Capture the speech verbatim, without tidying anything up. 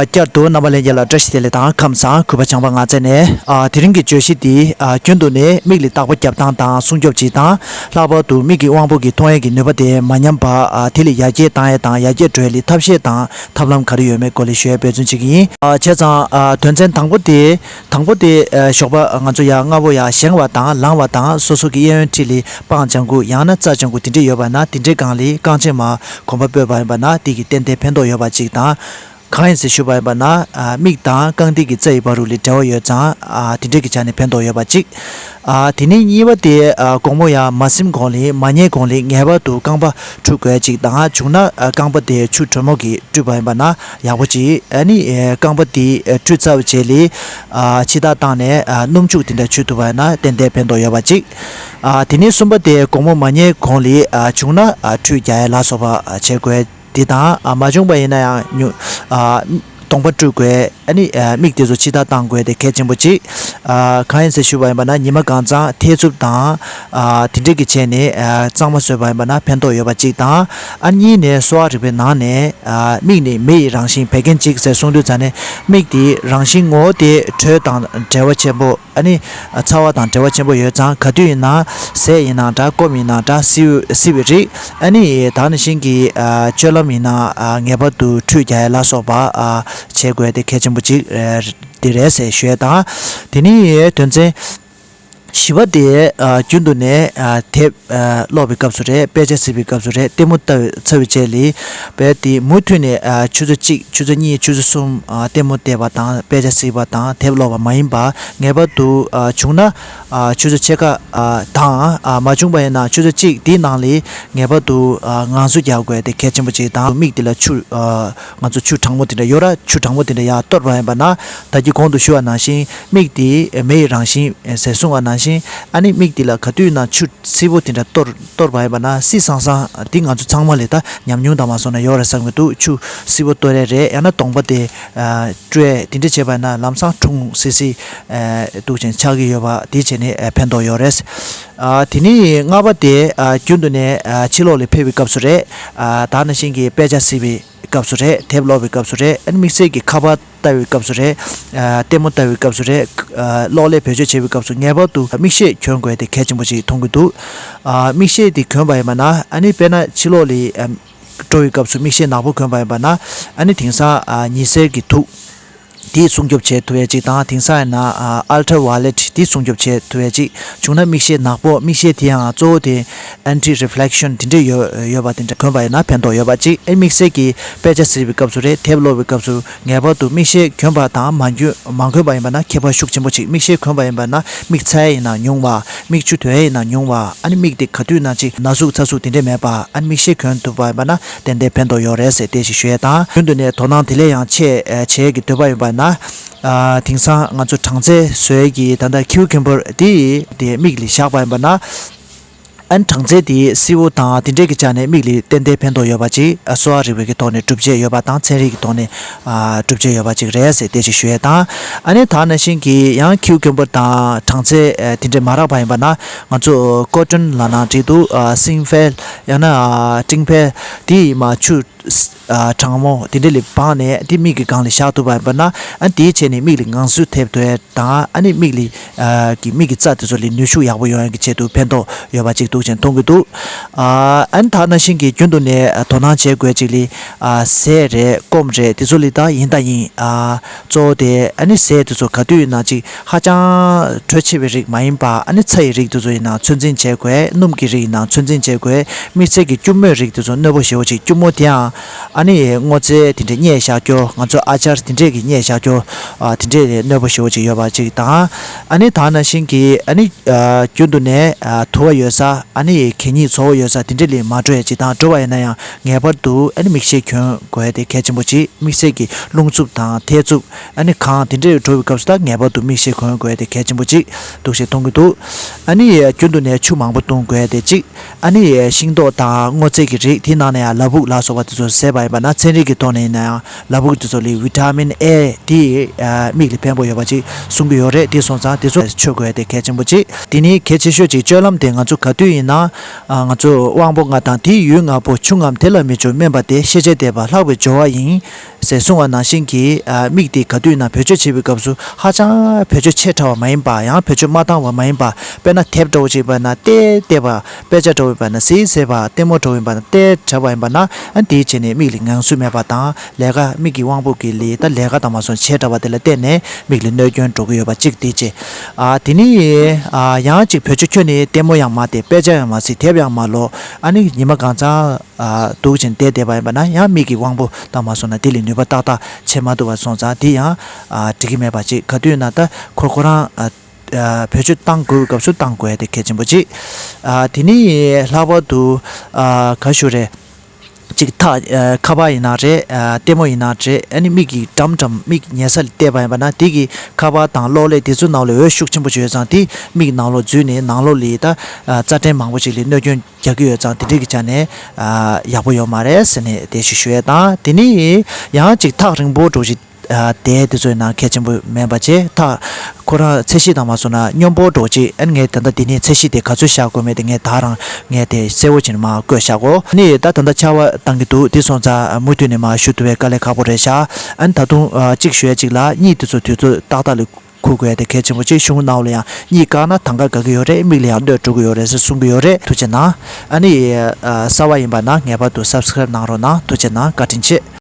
བསྐྱར་དུ་རྣམ་པ་ལྷན་རྒྱས་ལ་བཀྲ་ཤིས་བདེ་ལེགས་དང་ཁམས་བཟང་། གུས་པ་བྱམས་པ་ང་བཅས་ནས། ཨ། དེ་རིང་གི་བརྗོད་གཞི་འདི། ཨ། རྒྱུན་དུ་ནས་མིག་ལ་བརྟག་པ་རྒྱབ་སྟངས་དང་སྲུང་སྐྱོབ་བྱེད་སྟངས། ལྷག་པར་དུ་མིག་གི་དབང་པོ་གི་མཐོང་ཡས་ཀྱི་ནུས་པ་དེ་མ་ཉམས་པ། ཨ། དེ་ལས་ཡར་རྒྱས་བཏང་ཡས་དང་ཡར་རྒྱས་འགྲོ་ཡས་ལ་ཐབས་ཤེས་དང་ཐབས་ལམ་ག་རེ་ཡོད་མེད་སྐོར་ལ་ཞུ་ཡས་འབད་བརྩོན་བྱེད་ཀྱི་ཡིན། ཨ། བྱས་ཙང་། ཨ། དོན་ཚན་དང་པོ་དེ། དང་པོ་དེ། ཨ། ཞོགས་པ་ང་ཚོ་ཡར་སྔ་པོ་ཡར་བཞེངས་པ་དང་ལངས་པ་དང་སོ་སོ་གི་གཡས་གཡོན་འཁྲིས་ལ་སྤང་ལྗང་གུ་ཡང་ན་རྩྭ་ལྗང་གུ་དེ་འདྲས་ཡོད་པ་ན་དེ་འདྲས་སྒང་ལ་རྐང་རྗེས་མར་གོམ་པ་སྤོས་པ་ཡིན་པ་ན་དེ་གིས་ཏན་ཏན་ཕན་ཐོགས་ཡོད་པ་གཅིག་དང་། གང་ཡིན་ཟེར་ཞུས་པ་ཡིན་པ་ན། ཨ། མིག་དང་རྐང་མཐིལ་གྱི་རྩ་ཡི་བར་དུ་ལ་འབྲེལ་བ་ཡོད་ཙང་། ཨ། དེ་འདྲས་ཀྱི་ཆ་ནས་ཕན་ཐོགས་ཡོད་པ་གཅིག། ཨ། དེ་ནས་གཉིས་པ་དེ། ཨ། དགོང་མོ་ཡར་མ་སིམ་གོང་ལ་མ་ཉལ་གོང་ལ་ངེས་པར་དུ་རྐང་པ་བཀྲུ་དགོས་གཅིག་དང་བྱུང་ན། ཨ། རྐང་པ་དེ་ཆུ་དྲོན་མོ་གིས་བཀྲུས་པ་ཡིན་པ་ན་ཡག་པོ་གཅིག། ཨ་ནི། ཨ། རྐང་པ་དེ། ཨ། བཀྲུས་ཚར་བའི་རྗེས་ལ། ཨ། ཕྱི་ཐག་བཏང་ནས། ཨ། སྣུམ་བྱུག་དེ་འདྲ་བྱུག་ཐུབ་པ་ཡིན་ན་ཏན་ཏན་ཕན་ཐོགས་ཡོད་པ་གཅིག། ཨ། དེ་ནས་གསུམ་པ་དེ་དགོང་མོ་མ་ཉལ་གོང་ལ། ཨ། བྱུང་ན། ཨ། ཁྲུས་རྒྱག་ཡས་ལ་སོགས་པ། ཨ། བྱེད་དགོས། དེ་དང་། ཨ། མ་བྱུང་པ་ཡིན་ན་ཡང་ཉུ། ཨ། གདོང་པ་བཀྲུ་དགོས། ཨ་ནི། ཨ། མིག་དེ་ཚོ་ཕྱི་ཐག་བཏང་དགོས་དེ་གལ་ཆེན་པོ་གཅིག། ཨ། གང་ཡིན་ཟེར་ཞུས་པ་ཡིན་པ་ན་ཉི་མ་གང་ཚང་ཐལ་འཚུབ་དང་། ཨ། དེ་འདྲས་ཀྱི་བྱས་ནས། ཨ། གཙང་མ་བཟོས་པ་ཡིན་པ་ན་ཕན་ཐོགས་ཡོད་པ་གཅིག་དང་། ཨ། གཉིས་ནས་གསོ་བ་རིག་པའི་ནང་ནས། ཨ། མིག་ནི་མེ་ཡི་རང་བཞིན་བད་ཀན་གཅིག་ཟེར་གསུངས་དུས་ཙ་ནས་མིག་དེའི་རང་བཞིན་ངོ་བོ་དེ་དྲོད་དང་བྲལ་བ་ཆེན་པོ། ཨ་ནི། ཚ་བ་དང་བྲེལ་བ་ཆེན་པོ་ཡོད་ཙང་ག་དུས་ཡིན་ན་ཟས་ཡིན་ནའང་འདྲ་སྐོམ་ཡིན་ནའང་འདྲ་བསིལ་བསིལ་བའི་རིགས། ཨ་ནི་ད་ག་ནང་བཞིན་གྱི་ཨ་སྤྱོད་ལམ་ཡིན་ན་ཨ་ངེས་པར་དུ་ཁྲུས་རྒྱག་ཡ་ལ་སོགས་པ་ཨ་བྱེད་དགོས་དེ་གལ་ཆེན་པོ་ཅིག་ཨ་དེ་རེད་ཟེར་ཞུ་ཡ་དང་། དེ་ནི་དོན་ཚན་བཞི་པ་དེ་ཨ་རྒྱུན་དུ་ནས་ཨ་དེབ་ཨ་ཀློག་པའི་སྐབས་སུ་རེད། དཔེ་ཆ་གཟིགས་པའི་སྐབས་སུ་རེད། ལྟད་མོ་ལྟ་བའི་ཚར་བའི་རྗེས་ལ་དཔེ་དེ་མུ་མཐུད་ནས་ཨ་ཆུ་ཚོད་གཅིག་ཆུ་ཚོད་གཉིས་ཆུ་ཚོད་གསུམ་ཨ་ལྟད་མོ་བལྟས་པ་དང་དཔེ་ཆ་གཟིགས་པ་དང་དེབ་ཀློག་པ་མ་ཡིན་པ་ངེས་པར་དུ་ཨ་བྱུང་ན་ཨ་ཆུ་ཚོད་ཕྱེད་ཀ་ཨ་དང་ཨ་མ་བྱུང་པ་ཡིན་ན་ཆུ་ཚོད་གཅིག་དེའི་ནང་ལ་ངེས་པར་དུ་ཨ་ངལ་གསོ་རྒྱག་དགོས་དེ་གལ་ཆེན་པོ་ཅིག་དང་། མིག་དེ་ལ་ཆུ་ཨ་ང་ཚོ་ཆུ་གྲང་མོ་དེ་འདྲ་ཡོད་ར། ཆུ་གྲང་མོ་དེ་འདྲ་ཡར་གཏོར་བ་ཡིན་པ་ན་ད་གིན་གོང་དུ་ཞུ་བ་ནང་བཞིན་མིག་དེ་མེ་ཡི་རང་བཞིན་ཟེར་གསུངས་པ་ནང་བཞིན་ཨ་ནི་མིག་དེ་ལ་ག་དུས་ན་ཆུ་བསིལ་པོ་དེ་འདྲ་གཏོར་གཏོར་བ་ཡིན་པ་ན་བསིལ་སང་སང་དེ་ང་ཚོ་ཚང་མ་ལས་ད་ཉམས་མྱོང་དང་མ་སོང་ན་ཡོད་རེད་བསམ་གྱི་འདུག་ཆུ་བསིལ་པོ་གཏོར་ཡ་རེད། ཡང་ན་གདོང་པ་དེ་ཨ་བཀྲུ་ཡ་དེ་འདྲ་བྱས་པ་ན་ལམ་སང་གྲང་སིལ་སིལ་ཨ་འདུག་ཅིང་ཆགས་ཀྱི་ཡོད་པ་དེ་བྱས་ནས་ཨ་ཕན་ཐོགས་ཡོད་རེད། ཨ་དེ་ནས་ལྔ་པ་དེ་ཨ་རྒྱུན་དུ་ནས་ཨ་ཕྱི་ལོགས་ལ་ཕེབས་པའི་སྐབས་སུ་རེད། ཨ་ད་ནང་བཞིན་གྱི་དཔེ་ཆ་གཟིགས་པའི་སྐབས་སུ་རེད། དེབ་ཀློག་པའི་སྐབས་སུ་རེད། ཨ་ནི་དམིགས་བསལ་གྱི་ཁ་པར་ལྟ་བའི་སྐབས་སུ་རེད། ཨ་ལྟད་མོ་ལྟ་བའི་སྐབས་སུ་རེད། ཨ་གློག་ཀླད་བེད་སྤྱོད་བྱེད་པའི་སྐབས་སུ་ངེས་པར་དུ་མིག་ཤེལ་གྱོན་དགོས་དེ་གལ་ཆེན་པོ་ཞིག་མཐོང་གི་འདུག་ཨ་མིག་ཤེལ་དེ་གྱོན་པ་ཡིན་པ་ན་ཨ་ནི་དཔེར་ན་ཕྱི་ལོགས་ལ་ཨ་འགྲོ་བའི་སྐབས་སུ་མིག་ཤེལ་ནག་པོ་གྱོན་པ་ཡིན་པ་ན་ཨ་ནི་དེང་སང་ཨ་ཉི་ཟེར་གྱི་དུག་དེ་སྲུང་སྐྱོབ་བྱེད་ཐུབ་ཡ་ཅིག་དང་། དེང་སང་ཡིན་ན་ཨ་ཨལ་ཊ་ཝ་ལེཊ་དེ་སྲུང་སྐྱོབ་བྱེད་ཐུབ་ཡ་ཅིག་བྱུང་ན་མིག་ཤེལ་ནག་པོ་མིག་ཤེལ་དེ་ཡང་གཙོ་བོ་དེ་ཨན་ཊི་རི་ཕི་ལེག་ཤན་དེ་འདྲས་ཡོད་ཡོད་པ་དེ་འདྲ་གྱོན་པ་ཡིན་ན་ཕན་ཐོགས་ཡོད་པ་གཅིག་ཨེ་དམིགས་བསལ་གྱི་དཔེ་ཆ་གཟིགས་པའི་སྐབས་སུ་རེད། དེབ་ཀློག་པའི་སྐབས་སུ་ངེས་པར་དུ་མིག་ཤེལ་གྱོན་པ་དང་མ་གྱོན་མ་གྱོན་པ་ཡིན་པ་ན་ཁྱད་པར་ཤུགས་ཆེན་པོ་གཅིག་མིག་ཤེལ་གྱོན་པ་ཡིན་པ་ན་མིག་ཚ་ཡ་ཡིན་ན་ཉུང་བ། མིག་ཆུ་ཐོན་ཡ་ཡིན་ན་ཉུང་བ། ཨ་ནི་མིག་དེ་ག་དུས་ན་ཅིག་ན་ཟུག་ཚ་ཟུག་དེ་འདྲས་མེད་པ། ཨ་ནི་མིག་ཤེལ་གྱོན་ཐུབ་པ་ཡིན་པ་ན་ཏན་ཏན་ཕན་ཐོགས་ཡོད་རེད་ཟེར་དེ་ཞིག་ཞུ་ཡ་དང་། རྒྱུན་དུ་ནས་དོ་སྣང་དེ་ལས་ཡང་ཆེ་བྱེད་ཀྱི་འདོད་པ་ཡོད་པ་ན། ཨ་དེང་སང་ང་ཚོ་གྲང་ཚལ་བཟོ་ཡ་གི་ད་ལྟ་ཁིའུ་ཁམ་བར་དེ་དེ་མིག་ལ་བཞག་པ་ཡིན་པ་ན། ཨ་ནི་གྲང་ཚལ་དེ་བསིལ་པོ་དང་དེ་འདྲས་ཀྱི་ཆ་ནས་མིག་ལ་ཏན་ཏན་ཕན་ཐོགས་ཡོད་པ་ཅིག་གསོ་བ་རིག་པའི་གི་ཐོག་ནས་གྲུབ་ཆ་ཡོད་པ་དང་ཚན་རིག་གི་ཐོག་ནས་ཨ་གྲུབ་ཆ་ཡོད་པ་ཅིག་རེད་ཟེར་དེ་ཅིག་ཞུ་ཡས་དང་། ཨ་ནི་ད་ནང་བཞིན་གྱི་ཡང་ཁིའུ་ཁམ་བར་དང་གྲང་ཚལ་ཨ་དེ་འདྲས་མ་རག་པ་ཡིན་པ་ན་ང་ཚོ་ཀོ་ཊོན་ལབ་ན་འགྲིག་འདུག་ཨ་སིང་ཕལ་ཡང་ན་ཨ་སྤྲིན་ཕལ་དེ་ཡིས་མ་ཆུ་ཨ་གྲང་མོ་དེ་འདྲས་ལ་སྦངས་ནས་དེ་མིག་གི་སྒང་ལ་བཞག་ཐུབ་པ་ཡིན་པ་ན་ཨ་དེའི་ཆེད་ནས་མིག་ལ་ངང་ཚུལ་ཐེབས་ཐུབ་ཡས་དང་། ཨ་ནི་མིག་ལ་ཨ་གི་མིག་གི་རྩ་དེ་ཚོ་ལ་ནུས་ཤུགས་ཡག་པོ་ཡོང་ཡ་གི་ཆེད་དུ་ཕན་ཐོགས་ཡོད་པ་ཅིག་འདུག་ཅེས་མཐོང་གི་འདུག་ཨ་ཨ་ནི་ད་ནང་བཞིན་གྱི་རྒྱུན་དུ་ནས་ཨ་དོ་སྣང་བྱེད་དགོས་ཅིག་ལ་ཨ་ཟས་རེད་སྐོམ་རེད་དེ་ཚོ་ལ་ད་ཡིན་ད་ཡིན་ཨ་གཙོ་བོ་དེ་ཨ་ནི་ཟས་དེ་ཚོ་ག་དུས་ཡིན་ན་ཅིག་ཧ་ཅང་དྲོད་ཆེ་བའི་རིགས་མ་ཡིན་པ། ཨ་ནི་ཚྭ་ཡི་རིགས་དེ་ཚོ་ཡིན་ན་ཚོད་འཛིན་བྱེད་དགོས། སྣུམ་གྱི་རིགས་ཡིན་ན་ཚོད་འཛིན་བྱེད་དགོས། དམིགས་བསལ་གྱི་སྐྱུར་མོའི་རིགས་དེ་ཚོ་གནོད་པོ་ཞེ་པོ་ཅིག་སྐྱུར་མོ་དེའང་ཨ་ནི་སྔོ་ཚལ་དེ་འདྲས་བསྙལ་བཞག་རྒྱུ། ང་ཚོ་ཨ་ཅར་དེ་འདྲས་ཀྱི་བསྙལ་བཞག་རྒྱུ་ཨ་དེ་འདྲས་གནོད་པོ་ཞེ་པོ་ཅིག་ཡོད་པ་ཅིག་དང་། ཨ་ནི་ད་ནང་བཞིན་གྱི་ཨ་ནི་ཨ་རྒྱུན་དུ་ནས་ཨ་དུ་བ་ཡོད་ས་ཨ་ནི་གད་སྙིགས་ཚ་པོ་ཡོད་ས་དེ་འདྲས་ལ་མ་འགྲོ་ཡ་ཅིག་དང་། འགྲོ་བ་ཡིན་ན་ཡང་ངེས་པར་དུ་ཨ་ནི་མིག་ཤེལ་གྱོན་དགོས་ཡ་དེ་གལ་ཆེན་པོ་ཅིག་དམིགས་བསལ་གྱི་རླུང་འཚུབ་དང་ཐལ་འཚུབ་ཨ་ནི་གངས་དེ་འདྲས་འགྲོ་བའི་སྐབས་སུ་ད་ངེས་པར་དུ་མིག་ཤེལ་གྱོན་དགོས་ཡ་དེ་གལ་ཆེན་པོ་ཅིག་འདུག་ཅེས་མཐོང་གི་འདུག་ཨ་ནི་རྒྱུན་དུ་ནས་ཆུ་མང་པོ་འཐུང་དགོས་ཡ་དེ་གཅིག་ཨ་ནི་ཤིང་ཏོག་དང་སྔོ་ཚལ་གྱི་རིགས་དེའི་ནང་ནས་ཡང་ལ་ཕུག་ལ་སོགས་པ་དེ་ཚོ་བཟས་པ་ཡིན་པ་ན་ཚན་རིག་གི་ཐོག་ནས་ཡིན་ན་ཡང་ལ་ཕུག་དེ་ཚོ་ལ་ཝི་ཊ་མིན་ཨེ་དེ་མིག་ལ་ཕན་པོ་ཡོད་པ་ཅིག་གསུང་གི་ཡོད་རེད། དེ་སོང་ཙང་དེ་ཚོ་མཆོད་དགོས་ཡ་དེ་གལ་ཆེན་པོ་ཅིག་དེ་ནས་གལ་ཆེ་ཤོས་ཅིག་སྤྱོད་ལམ་དེ་ང་ཚོ་ག་དུས་ཡིན་ན་ང་ཚོ་དབང་པོ་ལྔ་དང་དེའི་ཡུལ་ལྔ་པོ་ཆུང་ངམ་དེ་ལ་མི་འཇུག་དམན་པ་དེ་ཤེས་བྱའི་དད་པ་ལྷག་པའི་སྦྱོར་བ་ཡིན། ཟེར་གསུངས་པ་ནང་བཞིན་གྱི་ཨ་མིག་དེ་ག་དུས་ན་བེད་སྤྱོད་བྱེད་པའི་སྐབས་སུ་ཧ་ཅང་བེད་སྤྱོད་ཆེ་དྲགས་པ་མ་ཡིན་པ། ཡང་བེད་སྤྱོད་མ་བཏང་བ་མ་ཡིན་པ། དཔེར་ན་དེབ་འདྲ་བོ་ཅིག་ཡིན་པ་ན་ཏེ་བལྟས་པ། དཔེ་ཆ་འདྲ་བོ་ཡིན་པ་ན་གཟིགས་བྱས་པ། ལྟད་མོ་འདྲ་བོ་ཡིན་པ་ན་ཏེ་བལྟས་པ་ཡིན་པ་ན། ཨ་དེའི་རྗེས་ནས་མིག་ལ་ངང་ཚུལ་མེད་པ་དང་། ལས་ཀ་མིག་གི་དབང་པོ་གི་ལས་ད་ལས་ཀ་དང་མ་སོང་བྱེ་བྲག་པ་དེ་ལ་བརྟེན་ནས་མིག་ལ་གནོད་སྐྱོན་འགྲོ་གི་ཡོད་པ་གཅིག་དེ་བྱས། ཨ་དེ་ནས་ཨ་ཡང་གཅིག་བེད་སྤྱོད་ཁྱོན་ནས་ལྟད་མོ་ཡང་མ་བལྟས། དཔེ་ཆ་ཡང་མ་གཟིགས། དེབ་ཡང་མ་ཀློག། ཨ་ནི་ཉི་མ་གང་ཚང་ཨ་འདུག་བྱས་བསྡད་བསྡད་པ་ཡིན་པ་ན། ཡང་མིག་གི་དབང་པོ་དང་མ་སོང་ན་དེ་ལ་ནུས་པ་ཏག་ཏག་བྱེད་མ་ཐུབ་པ་སོང་ཙང་དེ་ཡང་ཨ་འགྲིག་གི་མེད་པ་གཅིག་ག་དུས་ན་ད་ཁོ་ཁོ་རང་ཨ་ཨ་བེད་སྤྱོད་བཏང་དགོས་པའི་སྐབས་སུ་བཏང་དགོས་ཡ་དེ་གལ་ཆེན་པོ་གཅིག་ཨ་དེ་ནས་ལྷག་པར་དུ་ཨ་ག་ཞུ་རེད། གཅིག་ཐག་ཨ་ཁ་པར་ཡིན་ན་རེད། ཨ་ལྟད་མོ་ཡིན་ན་རེད། ཨ་ནི་མིག་གིས་འགྲམ་འགྲམ་མིག་ཉལ་ས་ལ་བལྟས་པ་ཡིན་པ་ན། དེ་གི་ཁ་པར་དང་གློག་ཀླད་དེ་ཚོའི་ནང་ལ་འོད་ཤུགས་ཆེན་པོ་ཅིག་ཡོད་ཙང་། དེ་མིག་ནང་ལོགས་འཛུལ་ནས་ནང་ལོགས་ལ་ད་ཨ་རྩ་ཕྲན་མང་པོ་ཅིག་ལ་གནོད་སྐྱོན་རྒྱག་གི་ཡོད་ཙང་། དེ་འདྲའི་གི་ཆ་ནས་ཨ་ཡག་པོ་ཡོད་མ་རེད་ཟེར་ནས་དེ་ཞིག་ཞུ་ཡས་དང་། དེ་ནས་ཡང་གཅིག་ཐག་རིང་པོ་འདྲ་བོ་ཞིག་ཨ་དེ་དེ་ཚོའི་ནང་གལ་ཆེན་པོ་མིན་པ་བྱས། ཐག་ཁོ་རང་ཚད་གཞི་དང་མ་སོང་ན་སྙོམས་པོ་འདྲ་བོ་ཅིག་ཨ་ནི་ངས་ད་ལྟ་འདི་ནས་ཚད་གཞི་དེ་ག་ཚོད་བཞག་དགོས་མེད་དེ་ངས་ད་རང་ངས་དེ་གསལ་བོ་བྱས་ནས་མར་བཀོད་བཞག་གོ། ཨ་ནི་ད་ད་ལྟ་ཆར་པ་བཏང་གི་འདུག་དེ་སོང་ཙང་མུ་མཐུད་ནས་མར་ཞུ་ཐུབ་པའི་དཀའ་ལས་ཁག་པོ་རེད་ཤག་ཨ་ནི་ད་དུང་ཨ་གཅིག་ཞུ་ཡ་གཅིག་ལ། གཉིས་དེ་ཚོ་དུས་ཚོད་ཏག་ཏག་ལ་འཁུར་དགོས་ཡ་དེ་གལ་ཆེན་པོ་གཅིག་གཞུང་ནང་ལ་ཡང་གཉིད་བཀག་ན་ཐང་ག་འགག་གི་ཡོད་རེད། མིག་ལ་ཡང་གནོད་འགྲོ་གི་ཡོད་རེད་ཟེར་གསུང་གི་ཡོད་རེད། ཐུགས་རྗེ་གནང་། ཨ་ནི་ཨ་གསར་པ་ཡིན་པ་ན་ངེས་པར་དུ་སབ་སི་ཀ་རེབ་གནང་རོགས་གནང་། ཐུགས་རྗེ་གནང་། བཀའ་དྲིན་ཆེ།